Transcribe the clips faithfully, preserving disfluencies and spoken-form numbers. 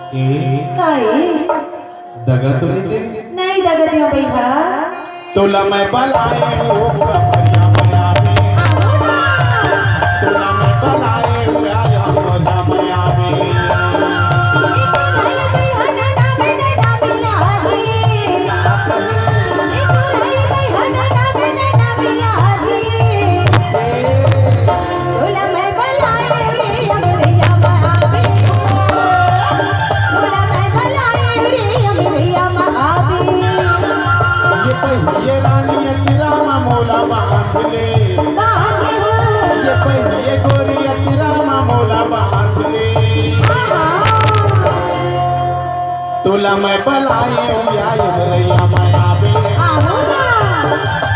ए, काई? दगा तो नहीं दे? नहीं दगा दियो भैया। तोला मैं बलाए हूँ कमरिया में आवे। तोला मैं बलाए हूँ आया मोजा में आवे। ये पहिए रानी अचरा मा मोला बांध ले। ये पहिए गोरी अचरा मा मोला बांध ले। तोला मैं बलाए हूँ या यमरैया मा आवे।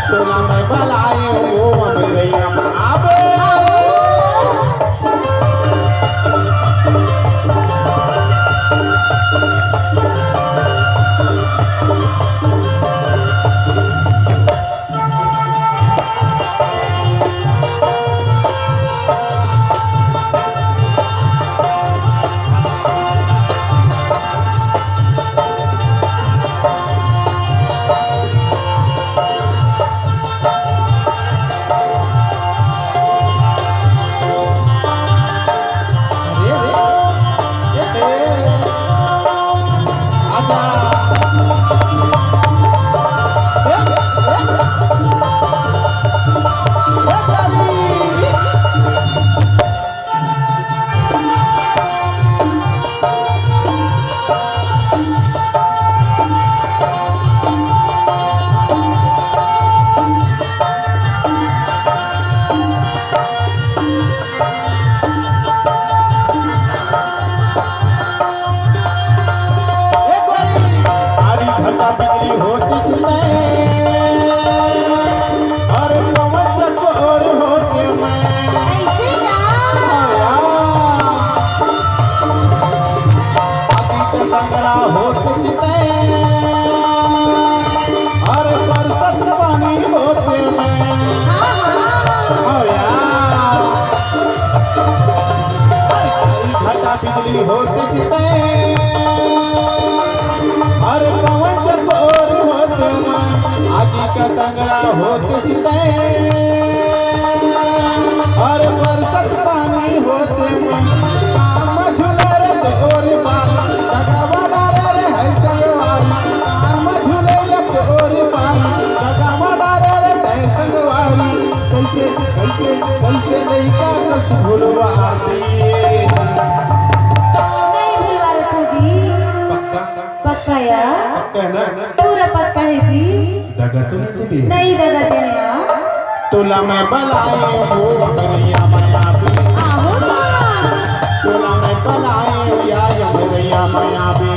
तोला मैं बलाए हूँ वो अमरैया मा आवे। अरे घटा बिजली होती मैं, अरे पवन चकोर होते मैं। अभी तो संगरा होते मैं, अरे बरसत पानी होते मैं। हाँ यार। घटा बिजली होत चितै, अरे पवन चकोर होत मन, आगी का संगरा होत चितै, अरे बरसत पानी होत मन, काम झुलर तोर बाल, दगवा डरे रे है जगवाल, काम झुलर तोर बाल, दगवा डरे रे है जगवाल। कैसे, कैसे, कैसे लइका कस भुलवा दिए। नहीं भुलवा रखो जी। पक्का? पक्का यार। पक्का है ना? पूरा पक्का है जी। दगा तो नहीं देबे? नहीं दगा दे यार। तोला मैं बलाए हूँ करिया माया भी। आहो ना। तोला मैं बलाए हूँ या यमरिया माया भी।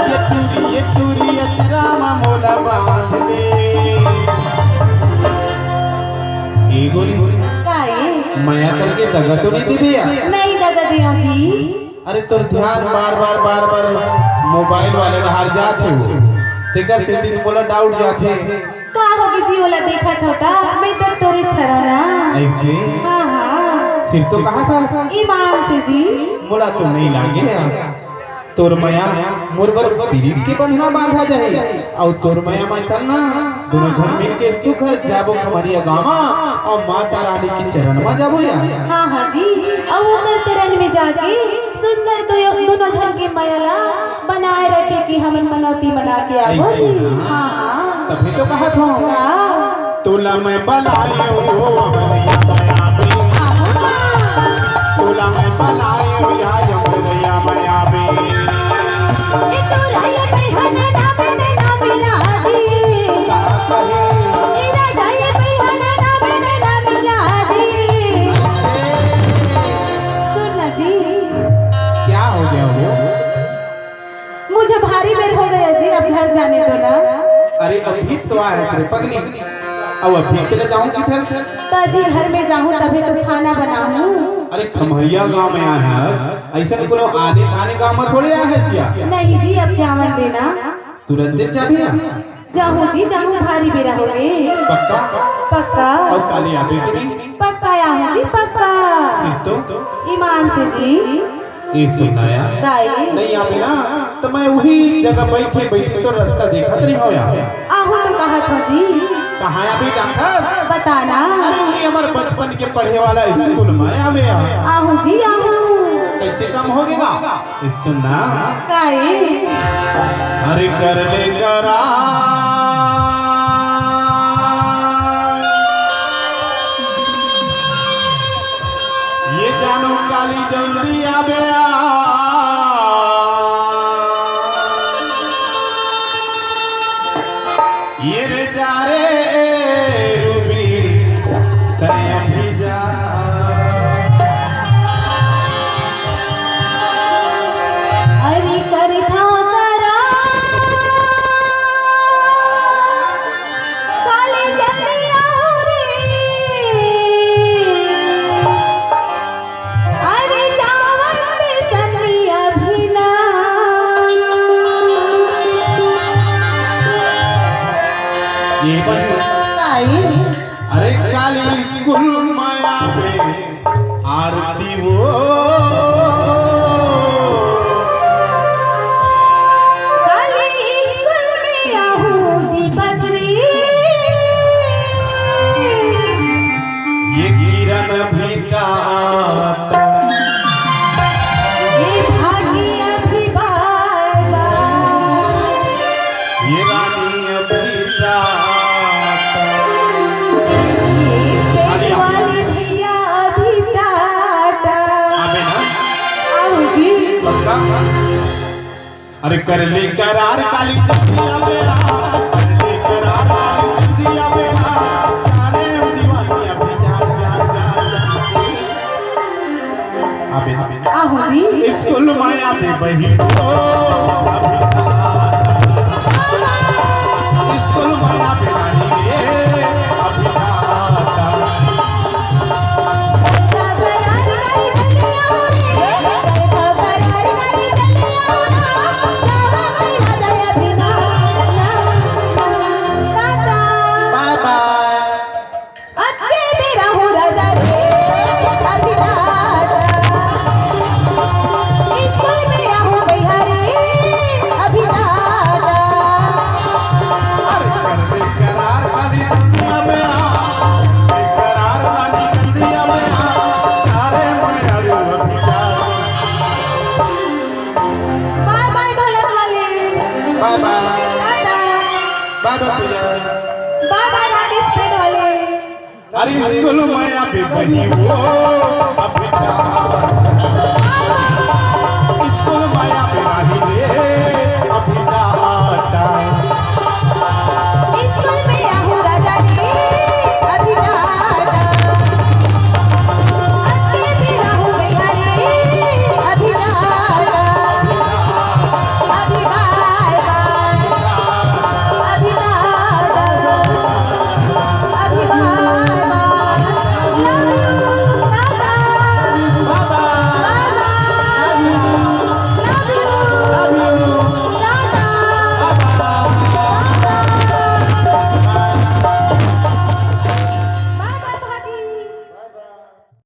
ये टूरी, ये टूरी अचरा मा मोला बांध ले। ए गोरी, का ए? मया करके दगा तो नहीं देबे या? नहीं दगा देव जी। अरे तोर ध्यान बार बार बार बार मोबाइल वाले डहार जात हे, तेकर सेती मोला डाउट जात हे। का होगे जी, ओला देखत हो त? मैं तो तोरे छरव ना। ऐसे? हाँ, हाँ। सिर्फ तो कहा था। ईमान से जी। मोला तो नहीं लागे हे। तोर मया मोर बर पीरित के बंधना बांधा जाही, अउ तोर मया मैं चलना, दोनों झन मिल के सुघर जाबो खम्हरिया गाँव अउ माता रानी के चरण मा जाबो या। हाँ, हाँ जी। अउ ओकर चरण में जाके सुंदर तो यो दोनों झन के मया ला बनाए रखे के हमन मनौती मना के आबो जी। ऐसे ना। हाँ, हाँ। तभी तो कहत हूँ। का? तोला मैं बलायो हो अमरिया मया बे। आहो ना। तोला मैं बलायो या अमरिया मया बे। ए तोरा ये बहिन ना बने ना मिला दी। का कहे? ए राजा ये बहिन ना बने ना मिला दी। सुन ना जी। क्या हो गया हो? मुझे भारी बेर हो गया जी, अब घर जाने दो ना। अरे अभी तो आए हस रे पगली, अब अभी चले जाऊं किधर? ताजी घर में जाऊं तभी तो खाना बनाऊं। अरे खम्हरिया गांव में आए हैं, ऐसा कोनो आने आने गांव में थोड़े आए हैं जिया। नहीं जी, अब जावन देना। तुरंत जाबे या? जाहूं जी, जाहूं, भारी बेरा हो गए। पक्का? पक्का। अउ काली आबे के नहीं? पक्का आऊं जी, पक्का। सिर्फ तो? ईमान से जी। ए सुन ना या। काई? नहीं आबे ना, तो मैं वही जगह बैठे बैठे तो रास्ता देखत रही हो या। आहू तो कहत हो जी। कहाँ आबे जानथस? बताना। अरे वही हमारे बचपन के पढ़े वाला स्कूल में आबे या। आहू जी, आहू। कैसे कम हो गया? ए सुन ना। काई? अरे कर ले करार। ये जानो काली जल्दी आबे आ। ये रे जा रे रूबी, तय अभी जा। अरे करथा करा, काली जल्दी आहू रे। अरे जावत सन्नी अभी ना। ये बहिन। काई? अरे काली स्कूल में आबे आरती वो। काली स्कूल में आहू दीपक रे। ये किरण भी टाटा। ये भागी अभी बाय बाय। ये रानी अभी टाटा। ये पेट वाली भैया अभी टाटा। आबे ना? आहू जी। पक्का? अरे कर ले करार काली जल्दी आबे ना, कर ले करार काली जल्दी आबे ना, सारे दीवानी अभी जा, जा, जा, जा। आबे ना। आहू जी। स्कूल में आबे बहिन हो, अभी जा। स्कूल में आबे बहिन रे, अभी जा। बाय बाय। अरे कर बेकरार वाली दुनिया में आ, बेकरार वाली दुनिया में आ, सारे मैं अरे अभी जा। बाय बाय ढोलक वाले। बाय बाय। टाटा। बाय बाय भैया। बाय बाय राकेश पेट वाले। अरे स्कूल में आबे बहिन वो, अभी जा। स्कूल में आबे राही रे,